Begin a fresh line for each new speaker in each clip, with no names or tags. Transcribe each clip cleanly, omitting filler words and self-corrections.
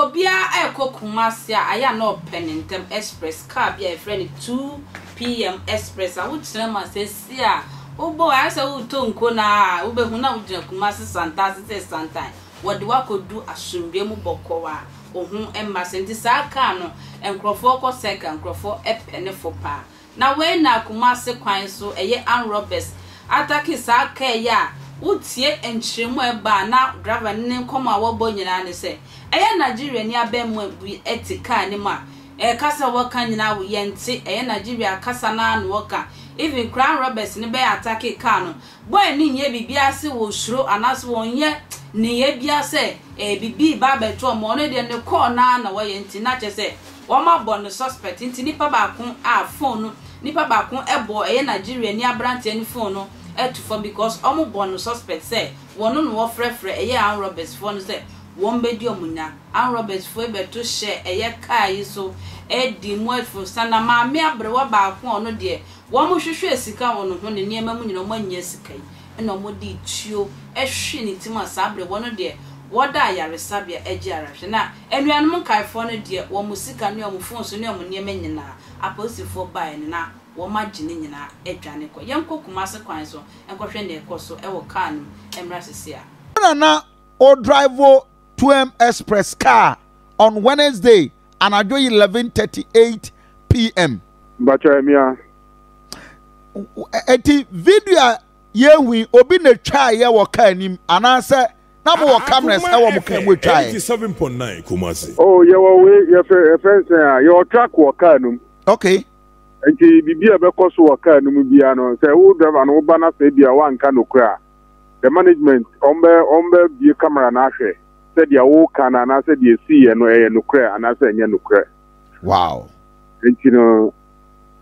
obiara ɛrekɔ Kumasi a, ayɛ a na ɔpɛ ne ntɛm express car bi a yɛfrɛ no 2 PM Express a wotena mu a, seesei a wobɔ ayɛ sɛ woretɔ nko no a, wobɛhu na wogyina Kumasi Santase sɛ Santan wɔde wo akɔdu asomdwoeɛ mu bɔkɔɔ a wo ho mma sɛ nti saa car no nkurɔfoɔ kɔ circle, nkurɔfoɔ pɛ ne fo paa. Na wei na Kumasi kwan so ɛyɛ armed robbers atake saa car yi a wotie nkyerɛmu a ɛba a na driver no ne nkɔmmɔ a wɔbɔ nyinaa ne sɛ ɛyɛ Nigeriani abaamua bi te car no mu a kasa a wɔka nyinaa wo yɛnte, ɛyɛ Nigeria kasa no ara na wɔka. Even koraa armed robbers no bɛyɛ atake car no, boy no nyɛ biribiara se wɔsuro anaase wɔnyɛ nneyɛɛ biara sɛ biribi reba abɛto wɔn, ɔno deɛ ne call no ara na wɔyɛ nti na kyerɛ sɛ wɔabɔ no suspect nti nipa baako a phone no nipa baako bɔɔ ɛyɛ Nigeriani aberanteɛ no phone no to fam because wɔbɔ no suspect sɛ wɔno na wɔfrɛfrɛ ɛyɛ armed robbers foɔ no sɛ wɔn bɛdi wɔn nya. Armed robbers foɔ yi bɛto hyɛ ɛyɛ car yi so di mu afurusa na maame aberewa baako a ɔno deɛ wɔn hwehwɛɛ sika wɔ ne ho ne nneɛma mu nyinaa wɔn annya sika yi ɛna wɔn de tuo hwe ne ti mu a saa bere wɔn deɛ wɔda ayaresabea agye arahwɛ. Na anuanom nkaefoɔ no deɛ wɔn sika ne wɔn phones ne wɔn nneɛma nyinaa apolisifoɔ baeɛ no na wɔn agye ne nyinaa adwane kɔ. Yɛnkɔ Kumasi kwan so nkɔhwɛ nea ɛkɔ so wɔ car no mu mmra sisi a.
Wo na na o drive 2M Express car on Wednesday anadwo 11:38 pm.
Mpakyɛ ɛmia.
Eti video a yɛhu yi, obi na etwaeɛ wɔ car anim anaasɛ na mo wɔ cameras ɛwɔ mo car mu etwaeɛ?
87.9 Kumasi.
Oh, yɛwɔ wei, yɛfrɛ nsɛn a yɛwɔ track wɔ car no mu. Nti biribi a ɛbɛkɔ so wɔ car no mu biara no, sɛ wo driver no woba na sɛ ebia woanka nokorɛ a, the management ɔmbɛ bie camera no ahwɛ sɛ deɛ woka no anaasɛ deɛ esiiɛ no ɛyɛ nokorɛ anaasɛ ɛnyɛ nokorɛ. Nti no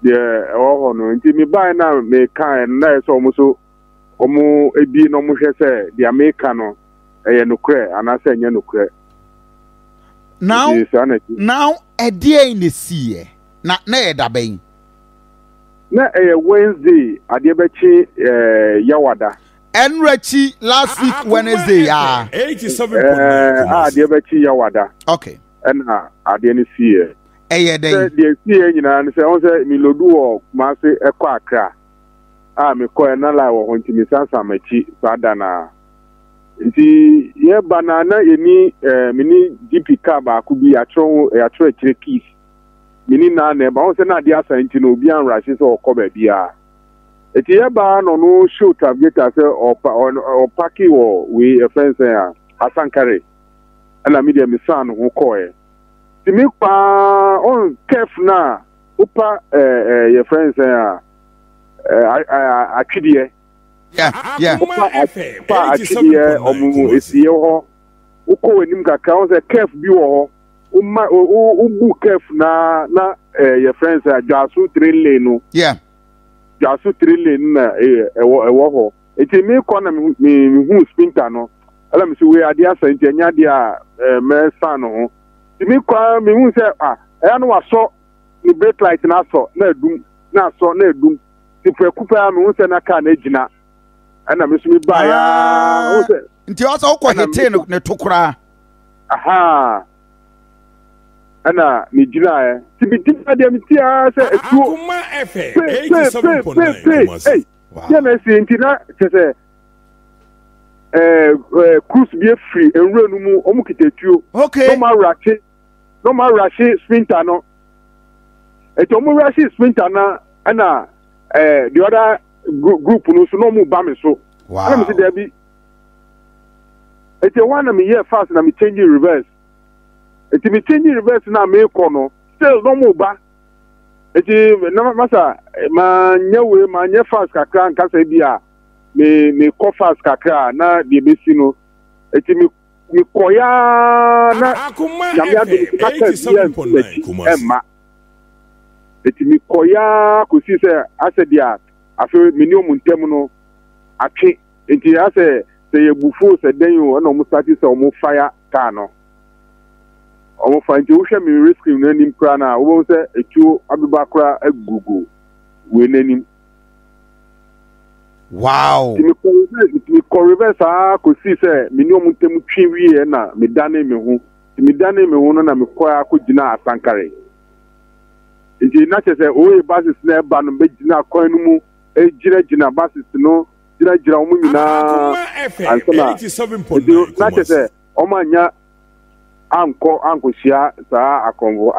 deɛ ɛwɔ hɔ no nti mebaeɛ na mekaeɛ no na ɛyɛ sɛ ɔmo so ɔmo ebie na ɔmo hwɛ sɛ deɛ meka no ɛyɛ nokorɛ anaasɛ ɛnyɛ nokorɛ.
Now, nti saa na ɛte. Now ɛdeɛn na esiiɛ? Na ɛyɛ da bɛn?
Na ɛyɛ Wednesday adeɛ bɛkye Yawada.
Ɛnora akyi last week Wednesday yaa.
Ɛɛ a adeɛ bɛkye Yawada. Ɛna adeɛ no siiɛ.
Ɛyɛ dɛn?
Sɛ deɛ siiɛ nyinaa no sɛ ɔn sɛ melodu wɔ Kumasi ɛkɔ Accra a mekɔɛ na line wɔ hɔ nti mesansan m'akyi saa da no ara. Nti yɛba no a na yɛni ɛɛ mene GP car baako bi yɛatwerɛ ho yɛatwerɛ akyire keys. Me ne naa na ɛba. Ɔn sɛ na adeɛ asa nti no obiara nrahye sɛ ɔkɔ baabiara. Eti yɛba na ɔno show trafficator sɛ ɔpa ɔpaki wɔ wei ɛfrɛ no sɛn a Asankare. Ɛna me deɛ mesan ne ho kɔɔɛ. Nti me kɔ ara ɔn curve no a wopa ɛɛ ɛɛ yɛfrɛ no sɛn a ɛɛ atwedeɛ. Wopa wopa atwedeɛ ɔmo esieɛ hɔ. Wokɔ w'anim kakra ɔn sɛ curve bi wɔ hɔ. Woma wobu curve na na ɛɛ yɛfrɛ no sɛ Dwaso train lane no. Dwaso train lane no na ɛwɔ ɛwɔ hɔ. Nti mekɔ na me me mehu spinter no. Ɛna me sɛ wei adeɛ asa nti ɛnyɛ adeɛ a ɛɛ mɛsan no ho. Nti mekɔ a mehu sɛ ah ɛyɛ no wasɔ ne brake light no asɔ na adum na asɔ na adum. Nti prɛko pɛ a mehu sɛ na car no agyina. Ɛna me nso mebaeɛ a wohu sɛ.
Nti ɔsɛ wokɔ hetee no ne to koraa.
Ahaa. Ɛna megyinaeɛ. Nti megyina deɛ mete ara sɛ atuo.
Akoma FM
Pe pe pe pe
87.9
pe.
Kumasi.
Ei, deɛ na ɛsi nti na kyɛ sɛ ɛɛ ɛɛ cruise bi afiri nwura no mu, wɔn kita tuo. Na wɔn awurahye, na wɔn awurahye sprinter no. Nti wɔn awurahye sprinter no ɛna ɛɛ the other group no nso na wɔn ba me so. Ɛna me si daabi. Nti ɛhɔ a na meyɛɛ fast na me change reverse. Nti me change reverse na mekɔ no still na ɔmo ba. Nti na masa manyɛ wei manyɛ fast kakra nkasa bi a me mekɔ fast kakra na deɛ bɛsi no. Nti me mekɔ ya na
Akoma
Nyame adom
FM
nti na kaa biara mfi
87.9
m'akyi
Kumasi.
ɛmma. Nti mekɔ ya kɔsi sɛ asɛ deɛ afei me ne ɔmo ntam no atwe. Nti asɛ sɛ yɛ bufuo sɛ dɛn o ɛna ɔmo start sɛ ɔmo fire car no. Ɔmo fa nti wohwɛ me rescue no anim koraa no a wobɛhu sɛ etuo abeba koraa agugu wei n'anim. Nti mekɔ reverse, nti mekɔ reverse aa kɔsii sɛ me ne ɔmo ntam twe wieɛ na medane me ho. Nti medanee me ho no na mekɔɛ akɔgyinaa Asankare. Nti na kyerɛ sɛ OA buses na ɛba no bɛgyina kwan no mu gyinagyina buses no gyinagyina wɔn nyinaa ansa na nti na kyerɛ sɛ wɔn anya ankɔ ankɔhyia saa akɔnfo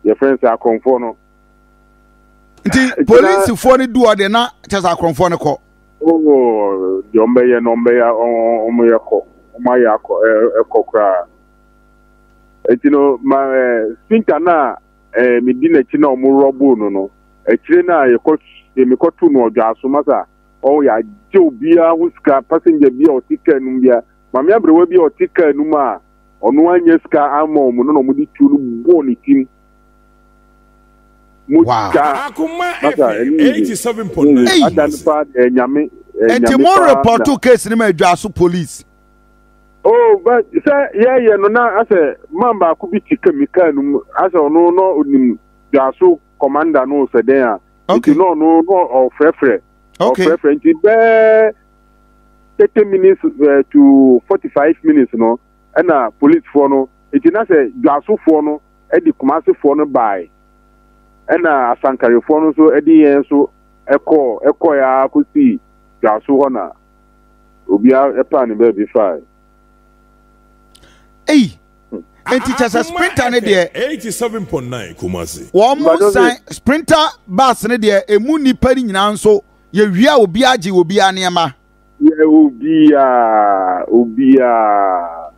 yɛfrɛ no sɛ akɔnfoɔ no.
Nti polisifoɔ no du hɔ deɛ na kyerɛ sɛ akɔnfoɔ no kɔ.
Oh, deɛ wɔn bɛyɛ no wɔn bɛyɛ wɔn yɛ kɔ wɔn ayɛ akɔ ɛkɔ koraa. Eti no ma ɛɛ spinta no a ɛɛ medi n'akyi na wɔn rɔbo no no akyire no a yɛkɔ mekɔto no ɔdwa so masa ɔwɔ yɛagye obiara ho sika passenger bi a ɔte kaa no mu bia maame aberewa bi a ɔte kaa no mu a ɔno anya sika ama wɔn no na wɔde tuo no bɔɔ ne tim
Wow.
Masa ɛne yiye ada no paa ɛnyame
ɛnyame paa. Nti mo report case no ma adwa so police.
Oh, but sɛ yɛyɛ no na asɛ man baako bi te ka mi kaa no mu asɛ ɔno na onim dwaso commander no sɛ dɛn a nti na ɔno na ɔfrɛfrɛ ɔfrɛfrɛ nti bɛɛ 30 minutes uh, to 45 minutes no ɛna policefoɔ no nti na sɛ dwasofoɔ no de kumasefoɔ no bae ɛna asankarefoɔ no nso de yɛn nso ɛkɔɔ ɛkɔɛ ara kɔsii dwaso hɔ na obiara paa ne baabi fae.
Ei, nti kyɛ sɛ sprinter ne deɛ.
87.9 Kumasi.
Wɔn mo san sprinter bus ne deɛ emu nipa ne nyinaa nso yɛwia obiara gye obiara nneɛma.
Yɛ obiara obiara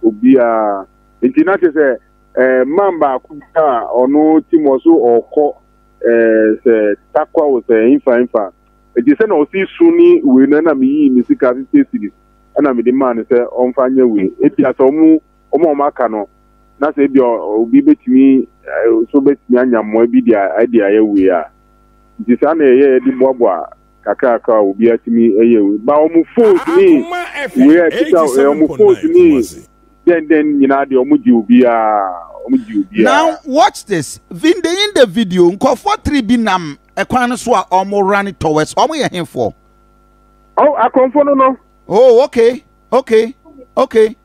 obiara nti na kyɛ sɛ ɛɛ man baako bi a ɔno ti mu ɔso ɔkɔ ɛɛ sɛ takwa o sɛ nfa nfa. Enti sɛnea ɔsi su ne wei no ɛna meyii me sika 50 cedis ɛna mede maa no sɛ ɔmfa nyɛ wei. Ebia sɛ wɔn wɔn a wɔaka no na sɛ ebia obi betumi so betumi anya mmoa bi de de ayɛ wei a. Nti saa na yɛyɛ de boaboa kakrakra a obiara tumi yɛ wei. Ba wɔn phones ne wei a ɛkita wɔn phones ne dɛn dɛn nyinaa deɛ wɔn gye obiara wɔn gye obiara.
Now watch this. In the in the video, nkurɔfoɔ tiri bi nam ɛkwan no so a wɔn run towards wɔn yɛ hefoɔ.
Oh, akorɔmfoɔ no no.
Oh, okay, okay, okay.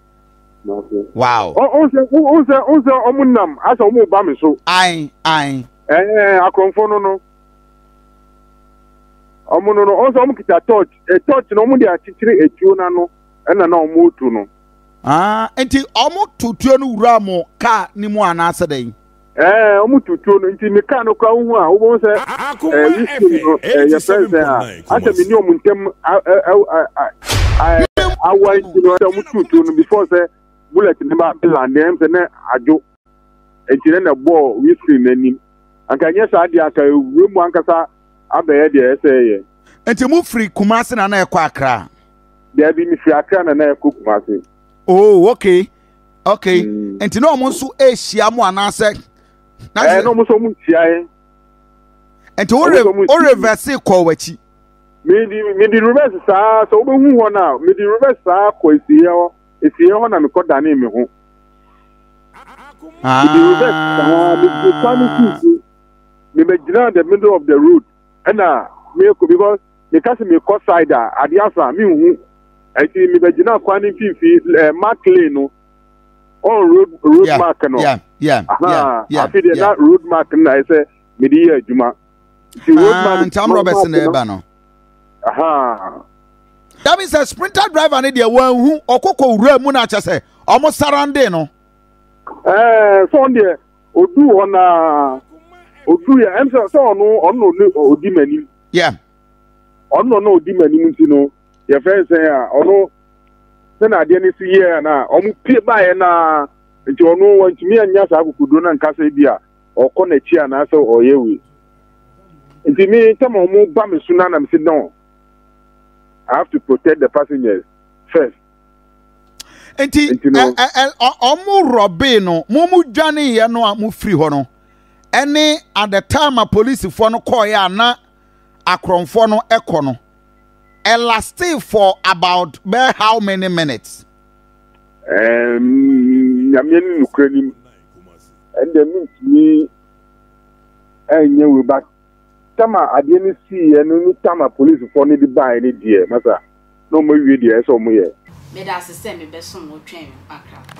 Wow.
Oh, sɛ, oh, sɛ, oh, sɛ, wɔn nam asɛ wɔn ba mi so.
Ayi, ayi.
Ɛɛ, akorɔmfoɔ no no. Wɔn no no, wɔn sɛ wɔn kita torch, ɛ torch na wɔn de akyekyere etuo n'ano, ɛna na wɔn retu no.
Ah, nti wɔn to tuo no wura mo kaa ne mu anaasɛ dɛn?
Ɛɛ, wɔn tu tuo no nti me kaa no koraa wohu a wobɛhu sɛ ɛɛ whisky no ɛɛ yɛfrɛ no sɛ a asɛ me ne wɔn ntam awa nti no sɛ wɔn tu tuo no before sɛ bullet ne ba lande ɛm sɛ ne adwo nti ne na ɛbɔɔ whisky n'anim anka nyɛ saa deɛ anka ewura mu ankasa abɛyɛ deɛ ɛsɛ yɛ.
Nti mo firi Kumasi na na ɛkɔ Accra?
Daabi, me firi Accra na na ɛkɔ Kumasi.
Oh, okay. Okay. Mm. Nti na wɔn nso rehyia mo anaasɛ?
Ɛɛ na wɔn nso wɔn nhyia yɛ.
Nti wo re wo reverse kɔ w'akyi.
Medi medi reverse saa sɛ wobɛhu hɔ no a medi reverse saa kɔ esieɛ hɔ esieɛ hɔ na mekɔ dane me ho. Medi reverse saa medi kwan no si mebɛgyina the middle of the road ɛna mekɔ because meka sɛ mekɔ side a adeɛ asa menhu ɛnti mebɛgyina kwan no mfimfini ɛɛ eh, mark lane no on road road yeah, mark no
yeah, yeah, yeah, yeah,
afei deɛ na road mark no na ayɛ sɛ mede yɛ adwuma
nti road ah, mark nti amrɔbɛs na ɛba no that means sɛ sprinter driver no deɛ wɔanhu ɔkɔkɔ wura mu no akyɛ sɛ ɔmo sarande no
ɛɛ sɛ ɔno deɛ oduu hɔ naa oduu yɛ ɛm sɛ sɛ ɔno ɔno na odi m'anim
yeah
ɔno na odi m'anim nti no yɛfrɛ no sɛn a ɔno sɛnea adeɛ no si yɛɛ na ɔmo pie baeɛ naa nti ɔno wantumi anya saa akokoduro no nka sɛ bi a ɔkɔ n'akyi anaasɛ ɔyɛ wei nti me ntɛm a ɔmo ba me so na na me si no I have to protect the passengers first.
Nti ɔmo rɔbee no mo mo dwaneeɛ no a mo firi hɔ no ɛne at the time a polisifoɔ no kɔɔeɛ a na akorɔmfoɔ no ɛkɔ no ɛlastee for about bɛɛ how many minutes.
Um, nyame ne nokorɛ nim ɛnde mentumi ɛnyɛ wei ba tama adeɛ no siiɛ no ne tama polisifoɔ no de baeɛ no deɛ masa na ɔma wie deɛ ɛsɛ ɔmo yɛ.
Meda ase sɛ mebɛsom wo twɛn me akrataa.